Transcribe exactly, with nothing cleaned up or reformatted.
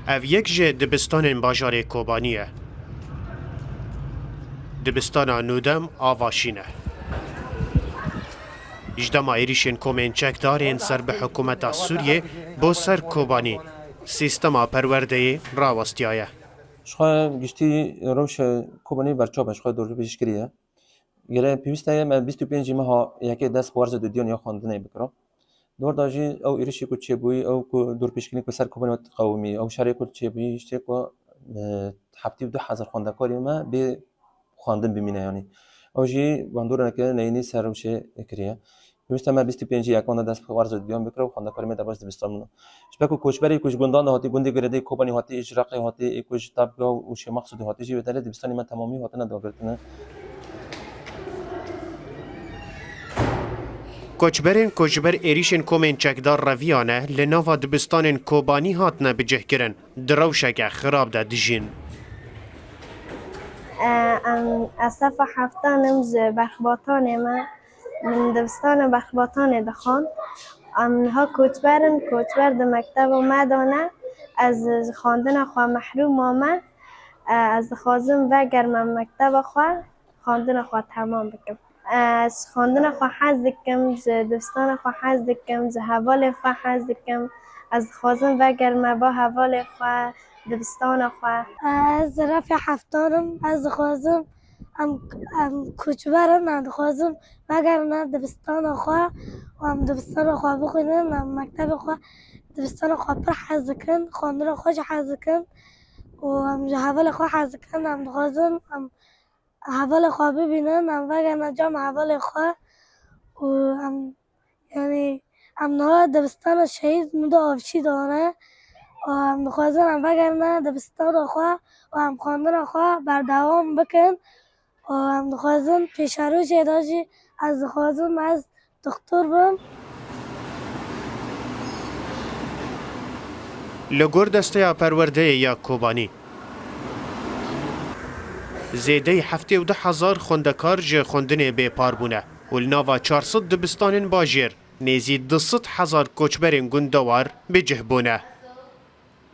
Ev yek ji dibistanên bajarê Kobanî ye. Dibistana Nûdem a Vaşîn e. Ji dema êrîşên komên çekdar ên ser bi hikûmeta Sûriyê bo ser Kobanî, sîstema perwerdeyê rawestiyaye. Ji xwe giştî rewşa Kobanî berçav e, ji xwe dorpêçkirî ye. Gelek pêwîst e me bîst û pêncî meha yekê dest bi werza dudiyan ya xwendinê bikira. Di wir de jî ew êrişê ku çêbûyî, ew ku dorpêçkirinê ku ser Kobanî hat qewimî, ew şerê ku çêbûyî, ji tê ku, e, heftê û du hezar xwendekarê me bê xwendin bimîne, yanî. Ew jî bandoreke neyînî ser rewşê kiriye. Pêwîst e me bîst û pêncî yekan de dest bi werza dudiyan bikira û xwendekarê me derbas dibistan bûne. Ji ber ku koçberê ku ji gundan de hatî, gundê Girêdê, Kobanî hatî, ji Reqê hatî, ê ku ji Tebga û Şêmexsûdê hatî jî wê derê dibistana me temamî hatine dagirtine. Koçberên ku ji ber êrîşên komên çekdar reviyane, li nava dibistanên Kobanî hatine bicihkirin, di rewşeke xirab de dijîn. Em, ez sefa heftan im, ji Berxbatanê me. Min dibistana Berxbatanê dixwand. Em niha koçber in, koçber di mekteba me de ne. Ez ji xwendina xwe mehrûm mame. Ez dixwazim vegerime mekteba xwe, xwendina xwe temam bikim. Ez ji xwendina xwe hez dikim, ji dibistana xwe hez dikim, ji hevalên xwe hez dikim. Ez dixwazim vegerime ba hevalên xwe, dibistana xwe. Ez refê heftan im, ez dixwazim, em, em koçber in, em dixwazin vegerine dibistana xwe û em dibistana xwe bixwînin, em mektebê xwe, dibistana xwe pir hez dikin, xwendina xwe jî hez dikin û em ji hevalê xwe hez dikin, em dixwazin, em hevalê xwe bibînin, em vegerine cem hevalê xwe û em, yanî, em niha dibistana şehîd Nûda Avşî de ne û em dixwazin em vegerine dibistana xwe û em xwendina xwe berdewam bikin û em dixwazin pêşerojê de jî ez dixwazim ez doktor bim. Li gor Desteya Perwerdeyê ya Kobanî, zêdeyî heftê û du hezar xwendekar ji xwendinê bêpar bûne û li nava çar sed dibistanên bajêr nêzî du sed hezar koçberên gundewar bi cih bûne.